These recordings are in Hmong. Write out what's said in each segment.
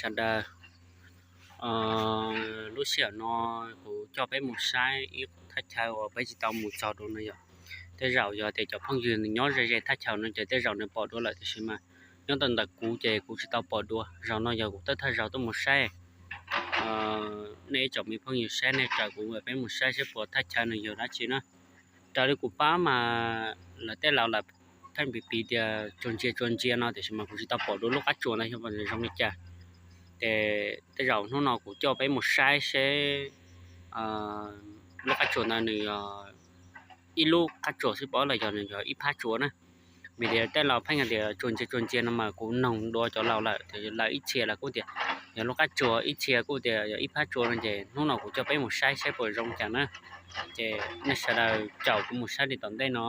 Sawv daws, lub sij hawm no kuv coj peb mus saib ib thaj chaw uas peb tsis tau mus txog dua no yog, tej zaum yog tias cov phooj ywg nyob ze ze thaj chaw no ces tej zaum nws pom dua lawm, tiam sis mas nyob tau ntawm kuv ces kuv tsis tau pom dua. Zaum no yog kuv thawj thawj zaug tuaj mus saib. Nej ib tsoom me phooj ywg saib nej raws kuv peb mus saib saib puas thaj chaw nws yog dab tsi na. Raws li kuv pab mas lawv tej laus lawv pheej piv piv tias tsuas ntsia tsuas ntsia no, tiam sis mas kuv tsis tau pom dua lub qab tsuas ntawd yog zoo li cas. Ces tej zaum hnub no kuv coj peb mus saib seb lub qab tsuas ntawd nws yog ib lub qab tsuas xwb pab los yog nws yog ib phab tsuas na. Vim tias tej laus pheej tias tsuas ntsia tsuas ntsia no mas kuv noog dua cov laus lawm, lawv ib txhia lawv kuj tias yog lub qab tsuas, ib txhia kuj tias yog ib phab tsuas no, ces hnub no kuv coj peb mus saib saib puas zoo cas na. Ces nej sawv daws caum kuv mus saib li tom ntej no.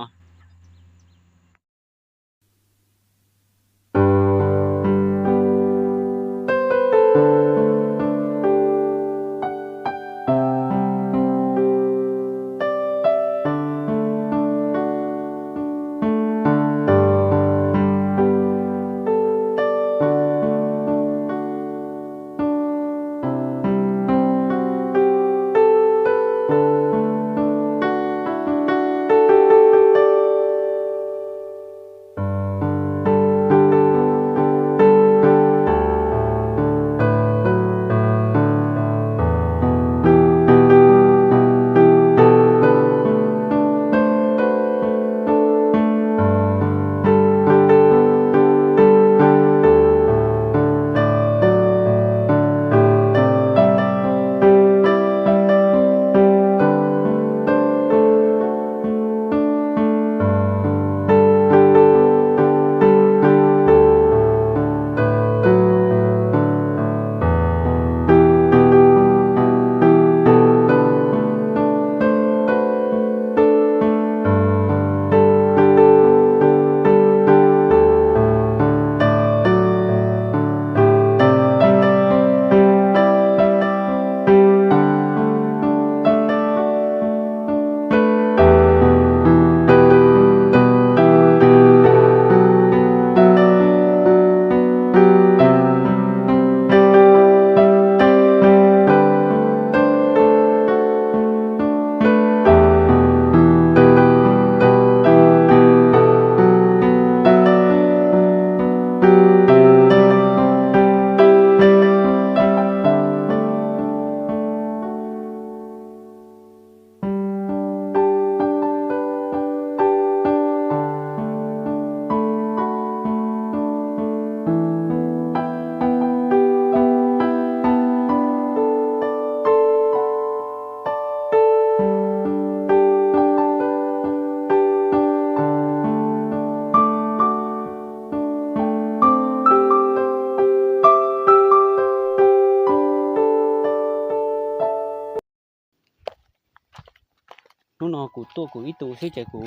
Hnub no kuv tuaj kuv ib tug xwb ces kuv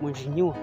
muaj ntsis nyuaj.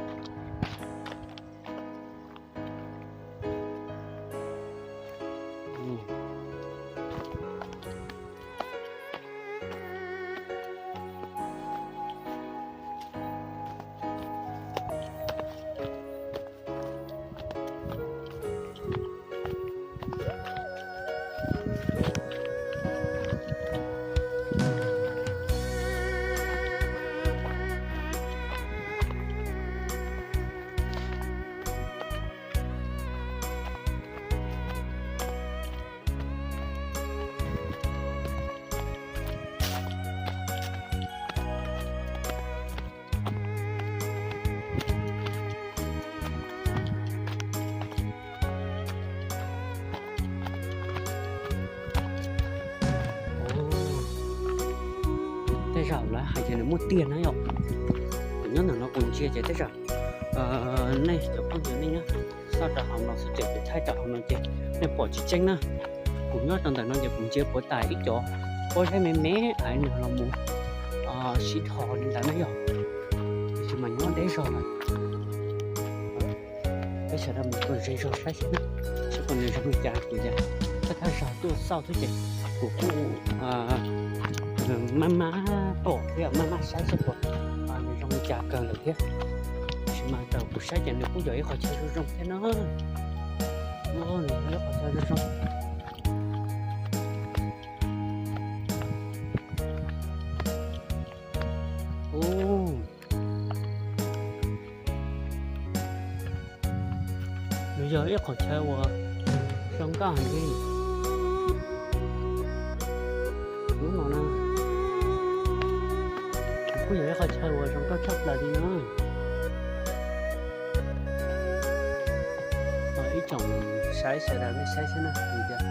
Tej zaum lawv hais tias nws muaj tiag na yom. Kuv nyob ntawm no kuv ntsia ces tej zaum nej cov phooj ywg nej nyob xauj rau hauv no xwb ces kuv thaij rau hauv no ces nej pom tsis tseeb na. Kuv nyob rau ntawm no ces kuv ntsia puav tas ib cov pob zeb me me es nws los mus sib dhos li ntawd na yom. Tiam sis mas nyob deb zog lawm. Peb sawv daws mus kom ze zog saib xwb na, saib kom nws zoo li cas. Kuv ces thawj thawj zaug tuaj xauj xwb ces kuv kuj maj maj pom thiab maj maj saib saib puas nws zoo li cas kawg lawm thiab. Tiam sis mas thaum kuv saib ces nws kuj yog ib qhov chaw zoo zoo thiab no. Nws yog ib qhov chaw zoo zoo. Ub, nws yog ib qhov chaw uas zoo nkauj heev li. Lub no na, kuj yog ib qhov chaw uas zoo nkauj tshaj plaws li na. Ib tsoom saib sawv daws nej saib xwb na, vim tias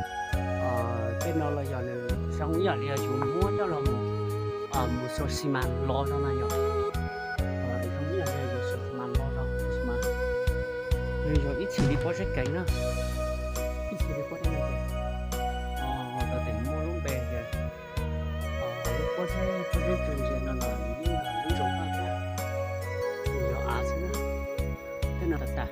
tej no los yog nws zoo ib yam li yus muab coj los mus, mus sau xi mas los no na yom. Zoo ib yam li yus sau xi mas los no, xi mas nws yog ib txhis li pob zeb keev na, ib txhis li pob zeb keev. Tau tias muaj lub npe tias lub pob zeb, pob zeb tsuas ntsia no los nws yeej yog lub zoo nkauj thiab, nws yog av xwb na, tej no tas tas.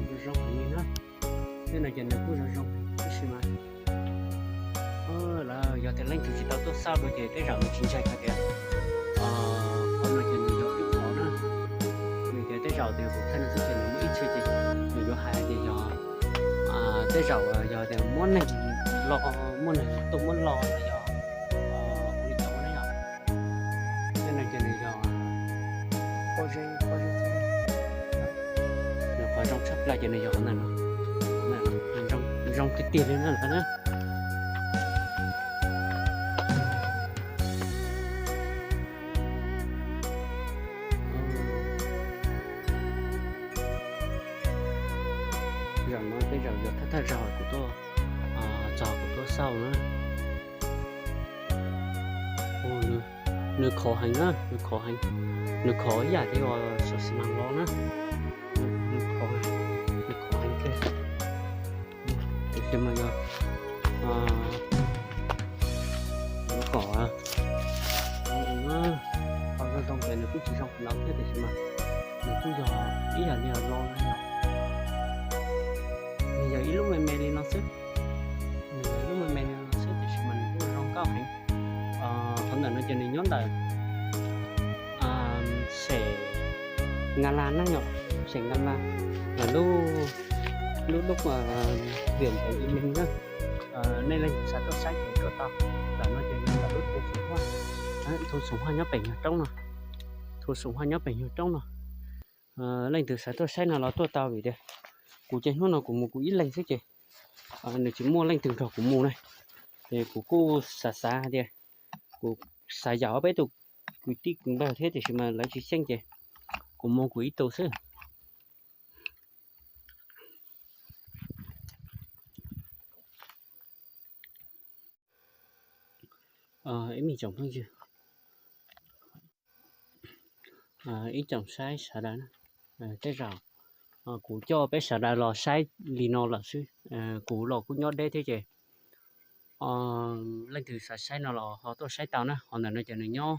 Zoo zoo heev li na. Tej no ces nws kuj zoo zoo tab sis mas lawv yog tias leej twg tsis tau tuaj xauj dua ces tej zaum nws tsis ntseeg hais tias qhov no ces nws yog ib qhov na. Vim tias tej zaum tias kuv thaij nws xwb ces nws muaj ib txhia ces nws yuav hais tias yog tej zaum yog tias muab neeg los, muab neeg tuaj muab los los yog ua li cas na yom. Tej no ces nws yog pob zeb, pob zeb xwb. Nws qhov zoo tshaj plaws ces nws yog qhov ntawm no, zoo tiag tiag li na lawm na. Zaum no tej zaum yog thawj thawj zaug kuv tuaj, txog kuv tuaj xauj na. Nws khov heev na, nws khov heev, nws khov ib yam li uas sau xi mas los na. Nws khov, nws khov heev tiag. Tiam sis mas yog kom qhov zoo zoo ces nws kuj tsis zoo lawm thiab tiam sis mas nws kuj yog ib yam li los na yom. Nws yog ib lub me me li no xwb, nws yog ib lub me me li no xwb tiam sis mas nws kuj zoo nkauj heev. Qhov ntawm no ces nws nyob ntawm xeem Nga La na yom, xeem Nga La, lub, lub, lub viam ntev i me na. Nej leej twg xav tuaj saib ces tuaj tau. Ntawm no ces nws ntawm lub thu Xoom Huaj, thu Xoom Huaj nyob pem nyuag roob no, thu Xoom Huaj nyob pem nyuag roob no. Leej twg xav tuaj saib no los tuaj tau vim tias kuv ces hnub no kuv mus kuv ib leeg xwb ces nws tsis muaj leej twg nrog kuv mus na. Ces kuv kuj xav xav hais tias kuv xav yaum ob peb tus kwv tij kwv npawg thiab tiam sis mas lawv tsis xyeej ces kuv mus kuv ib tug xwb. Ib me tsoom phooj ywg, ib tsoom saib sawv daws na, tej zaum kuv coj peb sawv daws los saib li no lawm xwb. Kuv los kuj nyob deb thiab ces leej twg xav saib no los ho tuaj saib tau na. Qhov ntawm no ces nws nyob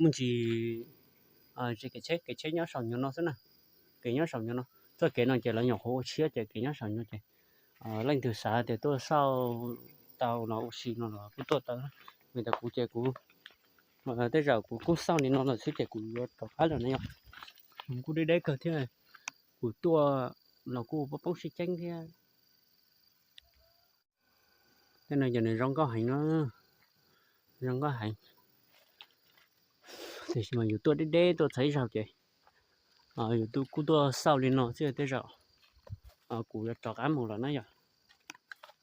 muaj ntsis, kev tsheb, kev tsheb nyob saum nyuag no xwb na, kev nyob saum nyuag no. Txoj kev no ces lawv nyuam qhuav ua tshiab ces kev nyob saum nyuag ces leej twg xav tias tuaj xauj tau los ua si no los kuj tuaj tau. Vim tias kuv ces kuv, tej zaum kuv kuj xauj li no lawm xwb ces kuv yuav rov qab lawm na yom. Kuj deb deb kawg thiab, kuv tuaj los kuj poob poob sib ceeb thiab. Tej no ces nws zoo nkauj heev no, zoo nkauj heev. Tiam sis mas yus tuaj deb deb tuaj txog ib zaug ces yus kuj tuaj xauj li no xwb tej zaum kuv yuav rov qab mus lawm na yom.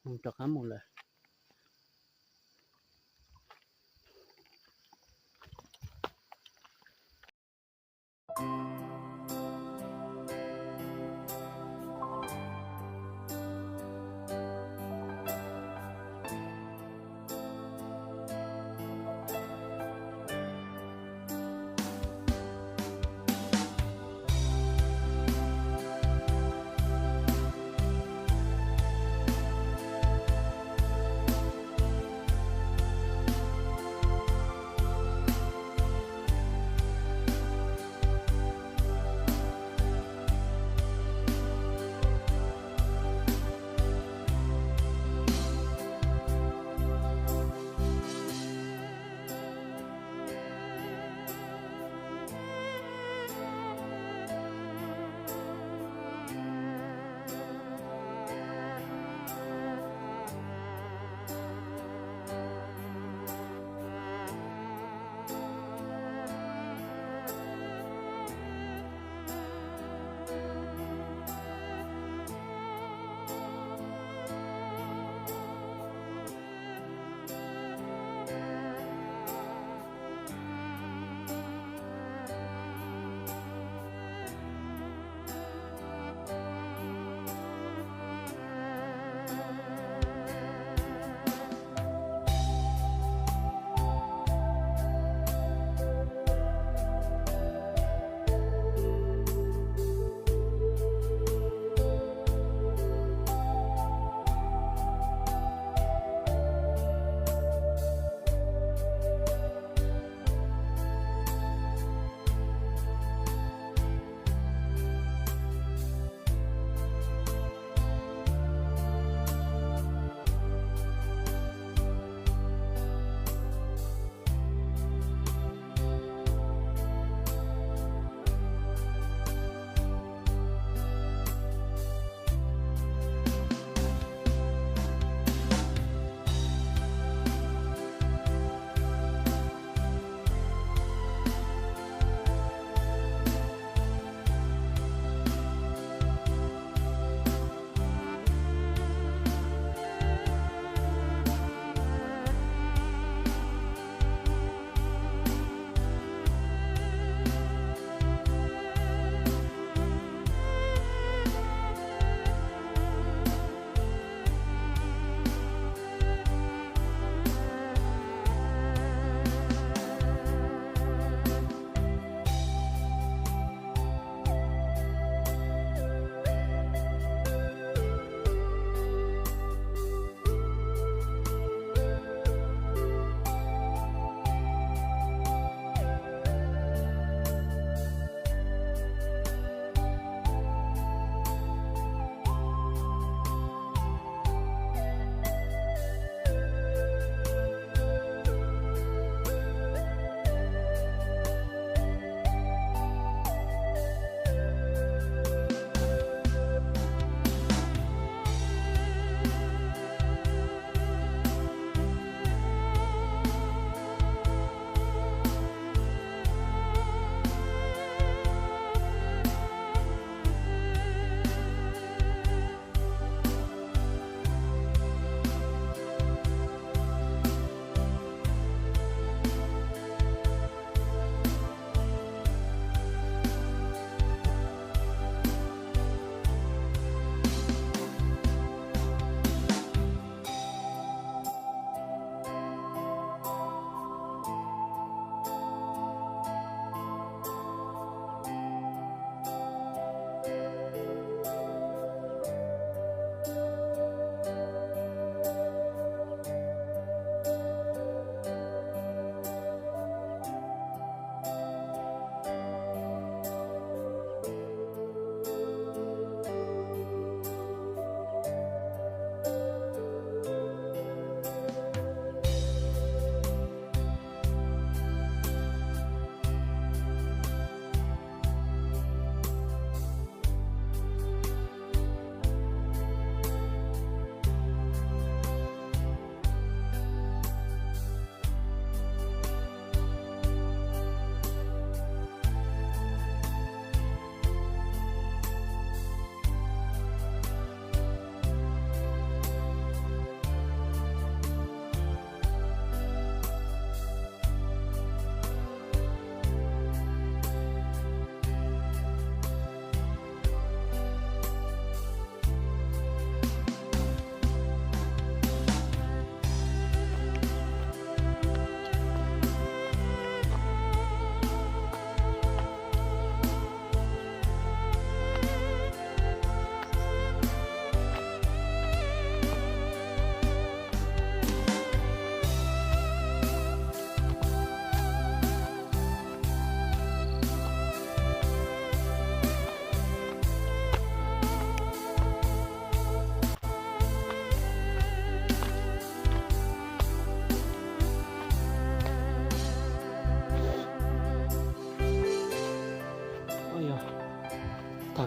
Rov qab mus lawm.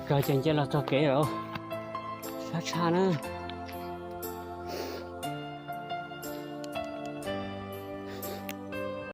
Kawg ces nce los txog kev lawm. Sab tshaj na.